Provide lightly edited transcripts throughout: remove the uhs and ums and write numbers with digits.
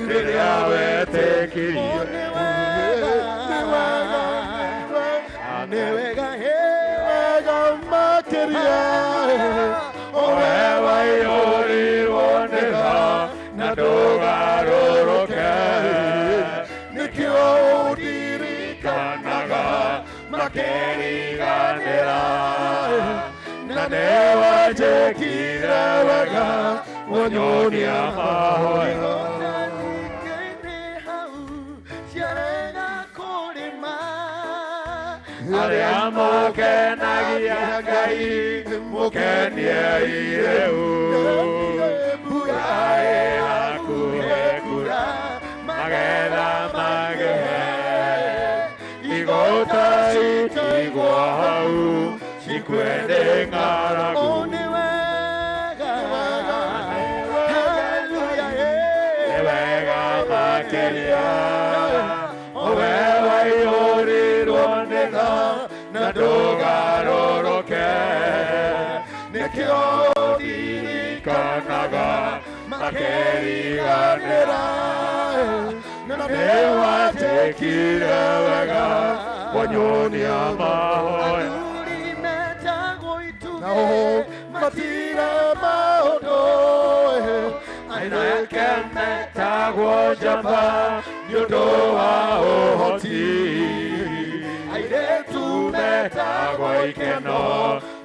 Rĩrĩa wetĩkirie Nĩ wega, nĩ wega, nĩ wega, wega makĩria Owe we waiyũrirwo nĩ tha na ndũgarũrũke nĩkĩo ũndirikanaga kanaga makĩriganĩra na nĩ wanjĩkire wega ũnyonia mahoya. Arĩa mũkenagia Ngai mũkeniei rĩu, mbura ĩhakuhĩ kura, magetha magĩhe, igũta citigwo hau cikue nĩ ng'aragu. Nĩ wega, haleluya, Nĩ wega makĩria ũwe waiyũrirwo nĩ tha na ndũgarũrũke, nĩkĩo ndirikanaga makĩriganĩra na nĩ wanjĩkire wega wanyonia mahoya. Athuri metagwo itugĩ Nao matira maũndũ, anake metagwo njamba nĩ ũndũ wa ũhoti, airĩtu metagwo ikeno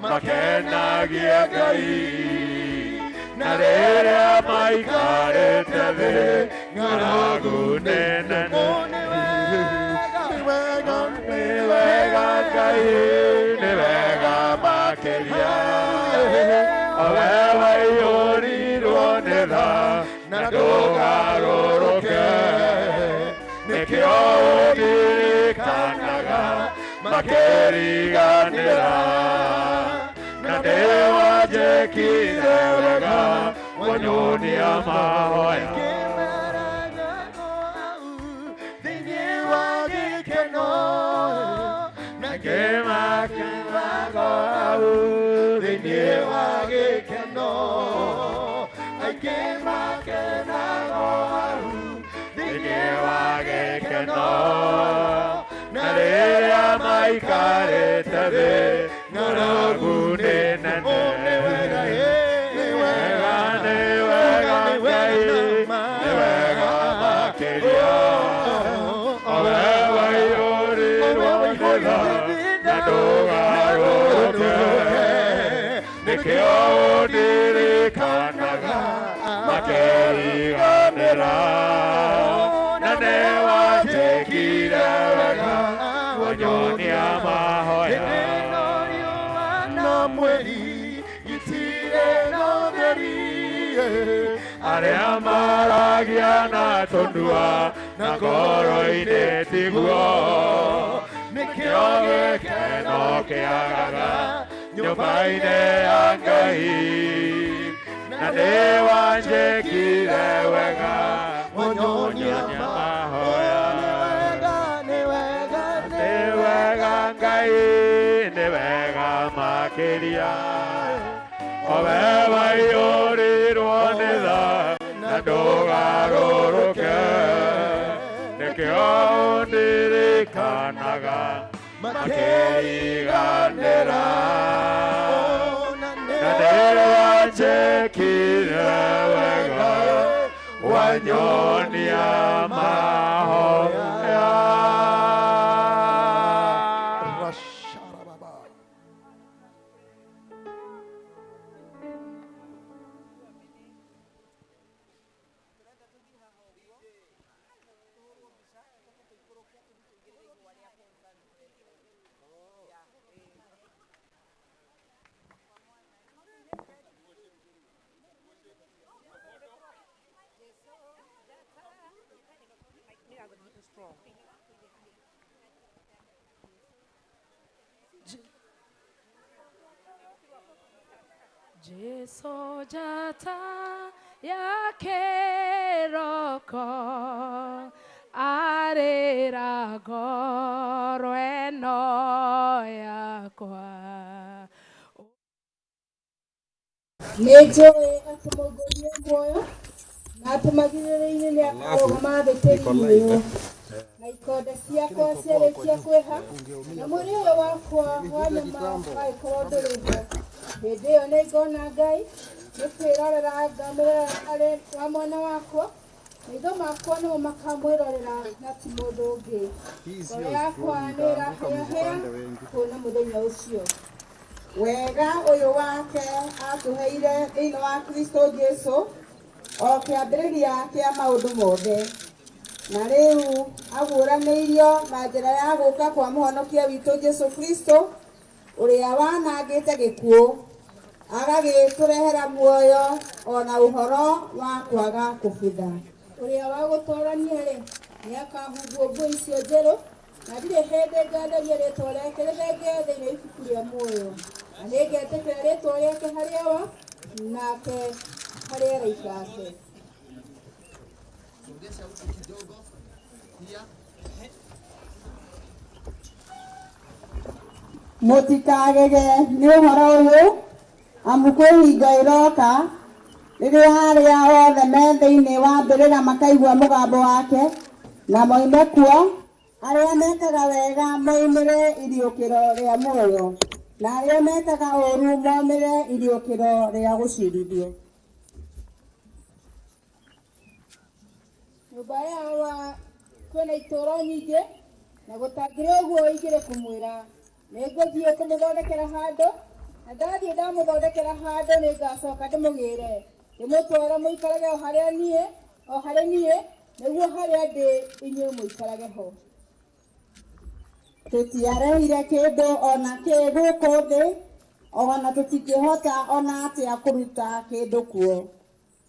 makenagia Ngai, na rĩrĩa maikarĩte thĩ ng'aragu nĩ nene. Nĩ wega, Nĩ wega, nĩ wega Ngai, nĩ wega makĩria owe waiyũrirwo nĩ tha na ndũgarũrũke, nĩkĩo ũndirikanaga makĩriganĩra na nĩ wanjĩkire wega wanyonia mahoya. Kĩmaragano hau thĩinĩ wa gĩkeno, na Ngĩmakĩmago hau thĩinĩ wa gĩkeno, aingĩ makenago hau thĩinĩ wa gĩkeno, na rĩrĩa maikarĩte thĩ ng'aragu nĩ nene. Nĩ wega, Nĩ wega, nĩ wega Ngai, nĩ wega makĩria owe waiyũrirwo nĩ tha na ndũgarũrũke, nĩkĩo ũndirikanaga makĩriganĩra na nĩ wanjĩkire wega wanyonia mahoya. Neno riũa na mweri itirĩ na ũtheri, Arĩa maragia na tũnua na ngoro-inĩ tiguo, nĩkĩo kĩo gĩkeno kĩagaga nyũmba-inĩ ya Ngai, na nĩ wanjĩkire wega wanyonia mahoya. Nĩ wega, nĩ wega, Nĩ wega Ngai, nĩ wega makĩria owe waiyũrirwo nĩ tha na ndũgarũrũke, nĩkĩo ũndirikanaga makĩriganĩra na nĩ wanjĩkire wega wanyonia mahoya. Rasharababa. Jesu njata ya kĩroko arĩra ngoro ĩno yakwa. Nĩ njũĩ atĩ mũngũria muoyo na Atĩ magirĩrĩinĩ nĩakarũgama thĩ tĩri-inĩ ũyũ na ikonde ciakwa ciarĩkia kwĩha na mwĩrĩ ũyũ wakwa wa nyama wagĩkorwo ndũrĩ ho, hĩndĩ ĩyo nĩngona Ngai, nĩ kwĩrorera ngamwĩrorera arĩ wa mwena wakwa, maitho makwa nĩmo makamwĩrorera na ti mũndũ ũngĩ. Ngoro yakwa nĩĩrahĩahĩa kuona mũthenya ũcio. Wega ũyũ wake atũheire thĩinĩ wa Kristo Jesu o kĩambĩrĩria kĩa maũndũ mothe, na rĩu aguũranĩirio na njĩra ya gũka kwa mũhonokia witũ Jesu Kristo, ũrĩa wanangĩte gĩkuũ agagĩtũrehera muoyo ona ũhoro wa kwaga kũbutha. Ũrĩa wa gũtũũrania-rĩ, nĩakahumbwo nguo icio njerũ, na ndirĩ hĩndĩ ngatheria rĩĩtwa rĩake rĩthenge thĩinĩ wa ibuku rĩa muoyo, na nĩngetĩkĩra rĩĩtwa rĩake harĩ Awa, nake harĩ araika ake. Mũtikagege nĩ ũhoro ũyũ, amu kwĩ hingo ĩroka rĩrĩa arĩa othe me thĩinĩ wa mbĩrĩra makaigua mũgambo wake na moime kuo, arĩa mekaga wega moimĩre iriũkĩro rĩa muoyo, na arĩa mekaga ũũru momĩre iriũkĩro rĩa gũcirithio. Nyũmba ya Awa kwĩna itũũro nyingĩ, na gũtangĩrĩ ũguo ingĩrĩ kũmwĩra, nĩngũthiĩ kũmũthondekera handũ, na ndathiĩ ndamũthondekera handũ nĩngacoka ndĩmũgĩre, ndĩmũtware mũikarage o harĩa niĩ, o harĩ niĩ, nĩguo harĩa ndĩ inyuĩ mũikarage ho. Tũtiarehire kĩndũ ona kĩ gũkũ thĩ, ona tũtingĩhota ona atĩa kũruta kĩndũ kuo.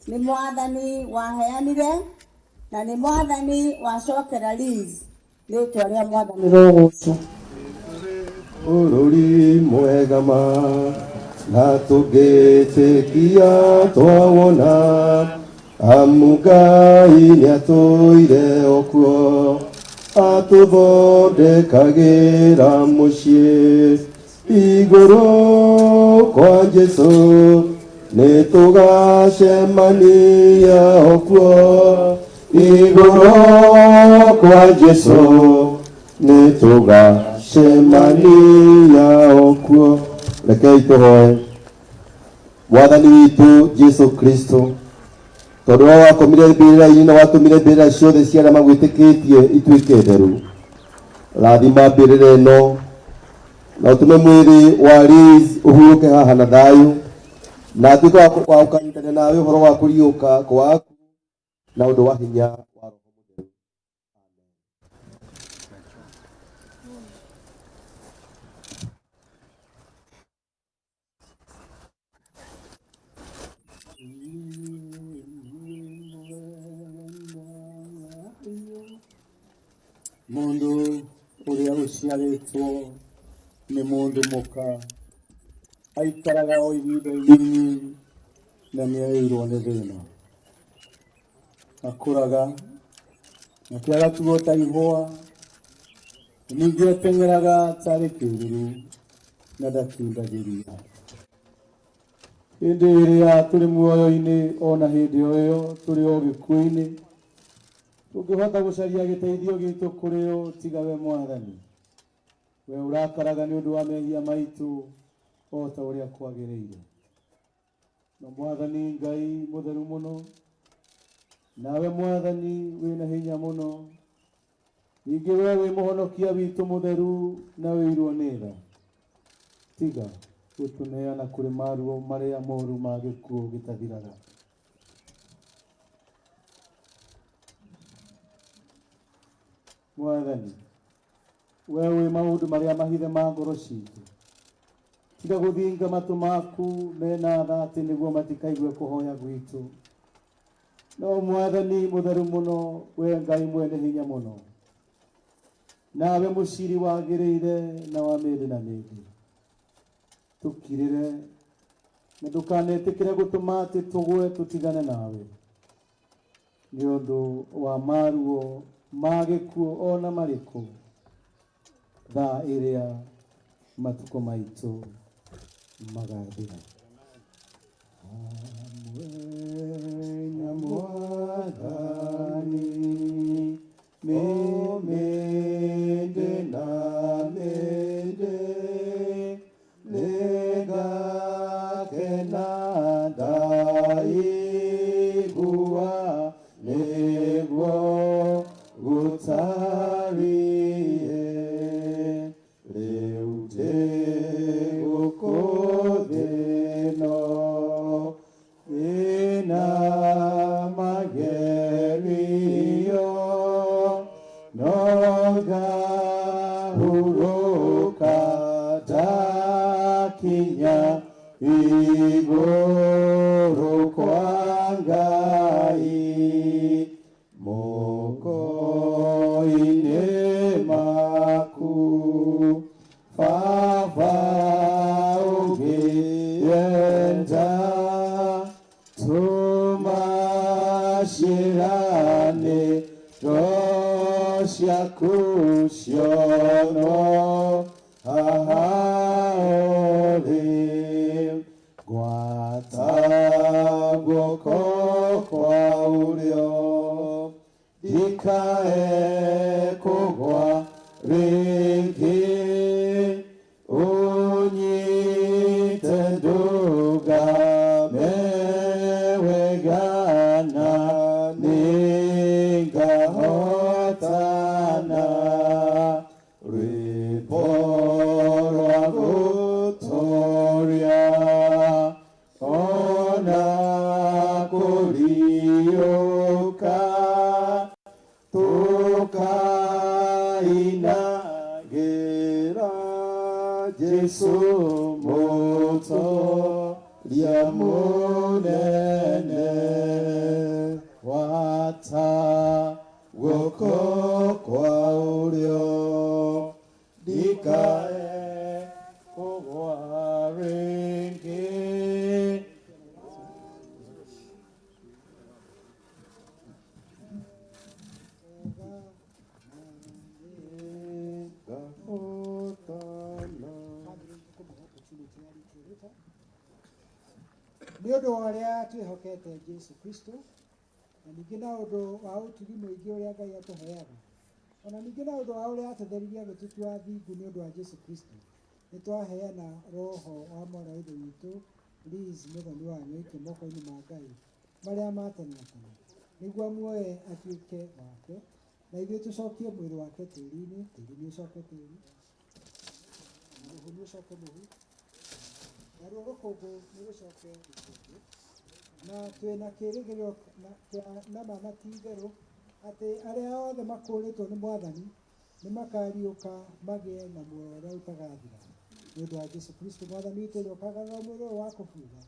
Nĩ Mwathani waheanire na nĩ Mwathani wacokera Liz, rĩtwa rĩa Mwathani rĩgocwo. Bũrũri mwega ma na tũngĩtĩkia twawona, amu Ngai nĩatũire o kuo, atũthondekagĩra mũciĩ igũrũ kwa Jesũ, nĩtũgacemania o kuo igũrũ kwa Jesũ, nĩtũgacemania o kuo. Rekei tũhoe. Mwathani witũ Jesu Kristo, tondũ we wakomire mbĩrĩra-inĩ na watũmire mbĩrĩra ciothe cia arĩa magwĩtĩkĩtie ituĩke theru, rathima mbĩrĩra ĩno na ũtũme mwĩrĩ wa Liz ũhurũke haha na thayũ, na atuĩke wa gũkanyitanĩra nawe ũhoro wa kũriũka gwaku na ũndũ wa hinya wa Roho Mũtheru. Mundu uria uciarĩtwo nĩ mũndũ mũka aikaraga o ihinda inini na nĩaiyũirwo nĩ thĩna, akũraga nake agatuo ta ihũa, ningĩ ateng'eraga tarĩ kĩĩruru na ndatindagĩria. Hĩndĩ ĩrĩa tũrĩ muoyo-inĩ ona hĩndĩ o ĩyo tũrĩ o gĩkuũ-inĩ, tũngĩhota gũcaria gĩteithio gitũ kũrĩ ũ tiga we Mwathani? We ũrakaraga nĩ ũndũ wa mehia maitũ o ta ũrĩa kwagĩrĩire. No Mwathani Ngai mũtheru mũno, nawe Mwathani wĩna hinya mũno, ningĩ we wĩ mũhonokia witũ mũtheru na wĩirwo nĩ tha, tiga gũtũneana kũrĩ maruo marĩa moru ma gĩkuũ gĩtathiraga. Mwathani, we wĩ maũndũ marĩa mahithe ma ngoro citũ, tiga gũthinga matũ maku mena tha atĩ nĩguo matikaigue kũhoya gwitũ. No Mwathani mũtheru mũno, we Ngai mwene hinya mũno, nawe mũciri wagĩrĩire na wa mĩndĩ na mĩndĩ, tũkirĩre na ndũkanetĩkĩre gũtũma atĩ tũgwe tũtigane nawe, nĩ ũndũ wa maruo ma gĩkuũ ona marĩkũ, thaa ĩrĩa matukũ maitũ magathira. Hamwe na Mwathani. Mwathani mĩndĩ na mĩndĩ nĩngakena ndaigua nĩguo gũtariĩ rĩu ndĩ gũkũ thĩ ĩno ĩna magerio no ngahurũka ndakinya igũrũ kwa Ngai moko-inĩ maku Baba ũngĩenda tũma ciĩranĩro ciaku cionwo haha ũrĩ gwata guoko kwa ũrĩo ndikae kũgwa rĩngĩ ũnyite ndũgame wega na nĩngahotana rwĩmbo rwa gũtoria ona kũriũka tũkainagĩra Jesũ mũtoria mũnene gwata guoko kwa ũrĩo ndikae kũgwa rĩngĩ. Ngahotana. Nĩ ũndũ wa ũrĩa twĩhokete Jesu Kristo na ningĩ na ũndũ wa ũtugi mũingĩ ũrĩa Ngai atũheaga ona ningĩ na ũndũ wa ũrĩa atũtheririe agĩtũtua thingu nĩ ũndũ wa Jesu Kristo nĩ twaheana roho wa mwana wa ithe witũ Liz Mũthoni wa Nyoike moko-inĩ ma Ngai marĩa ma tene na tene nĩguo amuoye atuĩke wake na ithuĩ tũcokie mwĩrĩ wake tĩri-inĩ, tĩri nĩ ũcoke tĩri na mũhu nĩ ũcoke mũhu naruo rũkũngũ nĩ rũcoke rũkũngũ na twĩna kĩĩrĩgĩrĩro kĩa nama na ti itherũ atĩ arĩa othe makũũrĩtwo nĩ Mwathani nĩ makariũka magĩe na muoyo ũrĩa ũtagathira nĩ ũndũ wa Jesu Kristo Mwathani witũ ũrĩa ũkagarũra mwĩrĩ ũyũ wa kũbutha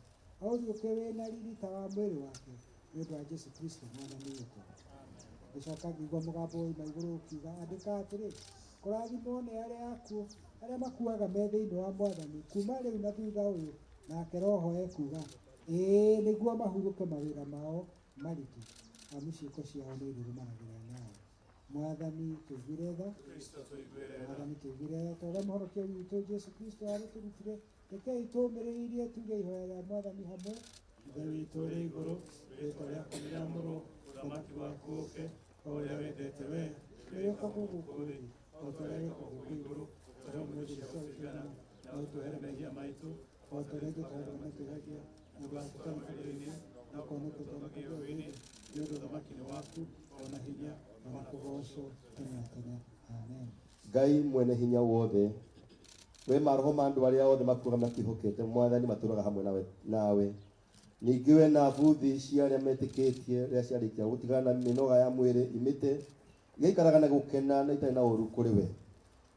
aũriũke wĩ na riri ta wa mwĩrĩ wake nĩ ũndũ wa Jesu Kristo Mwathani witũ. Ngĩcoka ngĩigua mũgambo woima igũrũ ũkiuga andĩka atĩrĩ kũrathimwo nĩ arĩa akuũ arĩa makuaga me thĩinĩ wa Mwathani kuma rĩu na thutha ũyũ nake Roho ekuuga ĩĩ nĩguo mahurũke mawĩra mao maritũ amu ciĩko ciao nĩ irũrũmanagĩra nao. Mwathani tũiguĩre tha, Mwathani tũiguĩre tha ta ũrĩa mũhonokia witũ Jesu Kristo arĩtũrutire rekei tũũmĩrĩirie tuge ihoya rĩa Mwathani hamwe. Ithe witũ ũrĩ igũrũ, rĩĩtwa rĩaku rĩamũrwo, ũthamaki waku ũũke, o ũrĩa wendete wee, wĩkagwo gũkũ thĩ o ta ũrĩa wĩkagwo gũkũ igũrũ. Tũhe ũmũthĩ cia gũtũigana, na ũtũhere mehia maitũ, o ta ũrĩa ithuĩ tũheagĩra matwĩhagia, na ndũgatũtware magerio-inĩ, no kũhonokia tũhonokie ũũru-inĩ, nĩ ũndũ ũthamaki nĩ waku, o na hinya, o na kũgoocwo tene na tene. Amen. Ngai mwene hinya wothe we maroho ma andũ arĩa othe makuaga makĩhokete Mwathani matũraga hamwe nawe ningĩ we na buthi cia arĩa metĩkĩtie rĩrĩa ciarĩkia gũtigana na mĩnoga ya mwĩrĩ imĩte igaikaraga na gũkena na itarĩ na ũũru kũrĩ we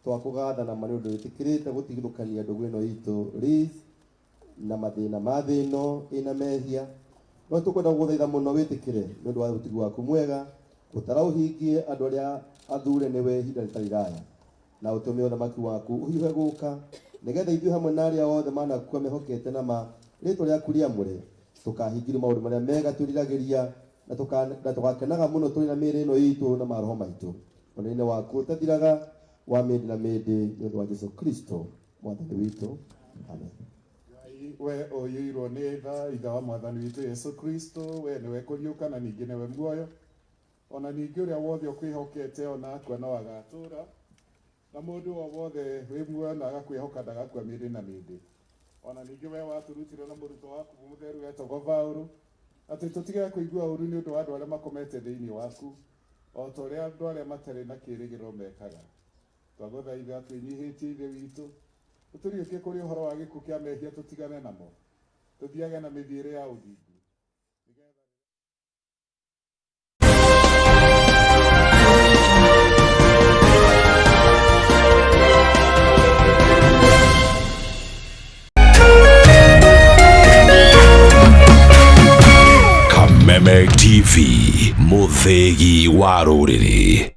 twakũgatha na ma nĩ ũndũ wĩtĩkĩrĩte gũtigithũkania ndũgũ ĩno itũ Liz na mathĩna ma thĩ ĩno ĩna mehia no tũkwenda gũgũthaitha mũno wĩtĩkĩre nĩ ũndũ wa ũtugi waku mwega ũtara ũhingie andũ arĩa athure nĩwe ihinda rĩtarĩ iraya na ũtũme ũthamaki waku ũhiũhe gũka nĩgetha ithuĩ hamwe na arĩa othe manakua mehokete na ma rĩtwa rĩaku rĩamũre tũkahingĩrio maũndũ marĩa mega twĩriragĩria na tũgakenaga mũno tũrĩ na mĩĩrĩ ĩno itũ na maroho maitũ ũnene waku ũtathiraga wa mĩndĩ na mĩndĩ nĩ ũndũ wa Jesu Kristo Mwathani witũ. Amen. Ngai We ũiyũirwo nĩ tha, ithe wa mwathani witũ Yesu Kristo, we nĩwe kũriũka na ningĩ nĩwe muoyo, ona ningĩ ũrĩa wothe ũkwĩhokete ona akua no agatũra, na mũndũ o wothe wĩ muoyo na agakwĩhoka ndagakua mĩndĩ na mĩndĩ. Ona ningĩ we watũrutire na mũrutwo waku mũtheru wetagwo Paũlũ atĩ tũtige kũigua ũru nĩ ũndũ wa andũ arĩa makomete thĩinĩ waku, o ta ũrĩa andũ arĩa matarĩ na kĩĩrĩgĩrĩro mekaga. Twagũthaitha twĩnyihĩtie, ithe witũ, ũtũriũkie kũrĩ ũhoro wa gĩkuũ kĩa mehia, tũtigane namo, tũthiage na mĩthiĩre ya ũthingu. Kameme TV, mũthĩgi wa rũrĩrĩ.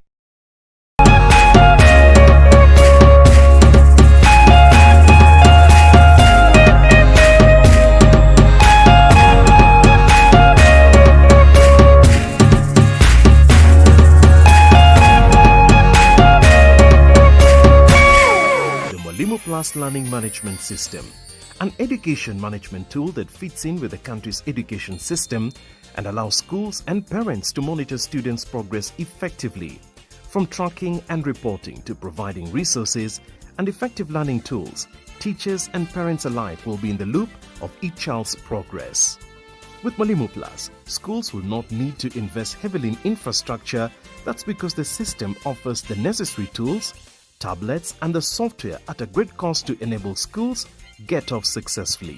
The Mwalimu Plus Learning Management System, an education management tool that fits in with the country's education system and allows schools and parents to monitor students' progress effectively. From tracking and reporting to providing resources and effective learning tools, teachers and parents alike will be in the loop of each child's progress. With Mwalimu Plus, schools will not need to invest heavily in infrastructure. That's because the system offers the necessary tools, tablets, and the software at a great cost to enable schools get off successfully.